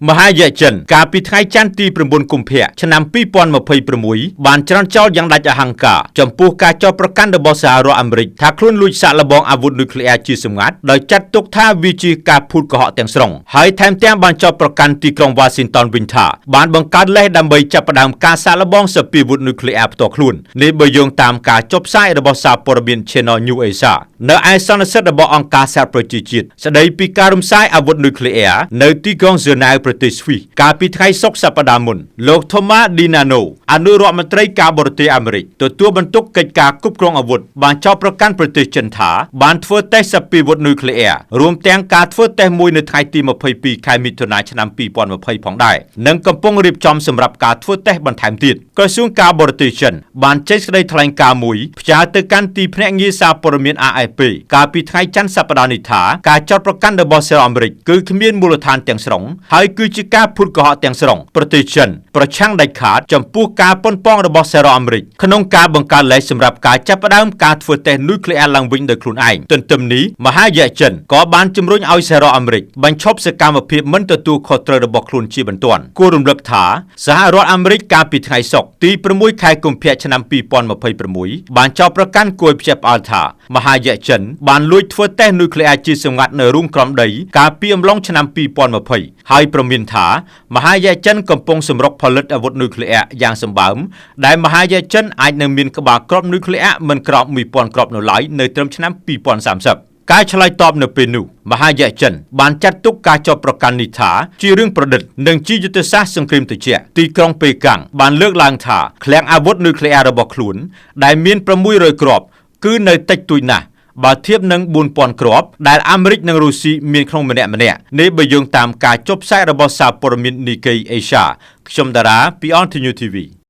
មហាយក្សចិនកាលពីថ្ងៃច័ន្ទទី9កុម្ភៈឆ្នាំ2026បានច្រានចោលយ៉ាងដាច់អហង្ការចំពោះការចោទប្រកាន់របស់សហរដ្ឋអាមេរិកថាខ្លួនលួចសាកល្បងអាវុធនុយក្លេអ៊ែរជាសម្ងាត់ដោយចាត់ទុកថាវាជាការភូតកុហកទាំងស្រុងហើយថែមទាំងបានចោទប្រកាន់ទីក្រុងវ៉ាស៊ីនតោនវិញថាបានបង្កើតលេសដើម្បីចាប់ផ្ដើមការសាកល្បងសព្វាវុធនុយក្លេអ៊ែរផ្ទាល់ខ្លួននេះបើយោងតាមការចុះផ្សាយរបស់សារព័ត៌មាន Channel New Asia នៅឯសន្និសីទរបស់អង្គការសហប្រជាជាតិស្ដីពីការរំសាយអាវុធនុយក្លេអ៊ែរនៅទីក្រុងហ្សឺណែវប្រទេសស្វីសកាលពីថ្ងៃសុក្រសប្តាហ៍មុនលោក Thomas DiNanno អនុរដ្ឋមន្ត្រីការបរទេសអាមេរិកទទួលបន្ទុកកិច្ចការគ្រប់គ្រងអាវុធបានចោទប្រកាន់ប្រទេសចិនថាបានធ្វើតេស្តសព្វាវុធនុយក្លេអ៊ែររួមទាំងការធ្វើតេស្តមួយនៅថ្ងៃទី22ខែមិថុនាឆ្នាំ2020ផងដែរនិងកំពុងរៀបចំសម្រាប់ការធ្វើតេស្តបន្ថែមទៀតក្រសួងការបរទេសចិនបានចេញសេចក្តីថ្លែងការណ៍មួយផ្ញើទៅកាន់ទីភ្នាក់ងារសារព័ត៌មាន AFP កាលពីថ្ងៃច័ន្ទសប្តាហ៍នេះថាការចោទប្រកាន់របស់សហរដ្ឋអាមេរិកគឺគ្មានមូលដ្ឋានទាំងស្រុងហើយគឺជាការភូតកុហកទាំងស្រុងប្រទេសចិនប្រឆាំងដាច់ខាតចំពោះការប៉ុនប៉ងរបស់សហរដ្ឋអាមេរិកក្នុងការបង្កើតលេសសម្រាប់ការចាប់ផ្ដើមការធ្វើតេស្តនុយក្លេអ៊ែរឡើងវិញដោយខ្លួនឯងទន្ទឹមនេះមហាយក្សចិនក៏បានជំរុញឲ្យសហរដ្ឋអាមេរិកបញ្ឈប់សកម្មភាពមិនទទួលខុសត្រូវរបស់ខ្លួនជាបន្ទាន់គួររំលឹកថាសហរដ្ឋអាមេរិកកាលពីថ្ងៃសុក្រទី6ខែកុម្ភៈឆ្នាំ2026បានចោទប្រកាន់គួរឲ្យភ្ញាក់ផ្អើលថាមហាយក្សចិនបានលួចធ្វើតេស្តនុយក្លេអ៊ែរជាសម្ងាត់នៅរូងក្រោមដីកាលពីអំឡុងឆ្នាំ2020ហើយព្រមានថាមហាយក្សចិនកំពុងសម្រុកផលិតអាវុធនុយក្លេអ៊ែរយ៉ាងសម្បើមដែលមហាយក្សចិនអាចនឹងមានក្បាលគ្រាប់នុយក្លេអ៊ែរមិនក្រោម1000គ្រាប់នៅឡើយនៅត្រឹមឆ្នាំ2030ការឆ្លើយតបនៅពេលនោះមហាយក្សចិនបានចាត់ទុកការចោទប្រកាន់នេះថាជារឿងប្រឌិតនិងជាយុទ្ធសាស្ត្រសង្គ្រាមត្រជាក់ទីក្រុងប៉េកាំងបានលើកឡើងថាឃ្លាំងអាវុធនុយក្លេអ៊ែររបស់ខ្លួនដែលមាន600គ្រាប់គឺនៅតិចតួចណាស់បើធៀបនឹង4000គ្រាប់ដែលអាមេរិកនិងរុស្ស៊ីមានក្នុងម្នាក់ម្នាក់នេះបើយោងតាមការចុះផ្សាយរបស់សារព័ត៌មាន Nikkei Asia ខ្ញុំតារាពី Ontario TV។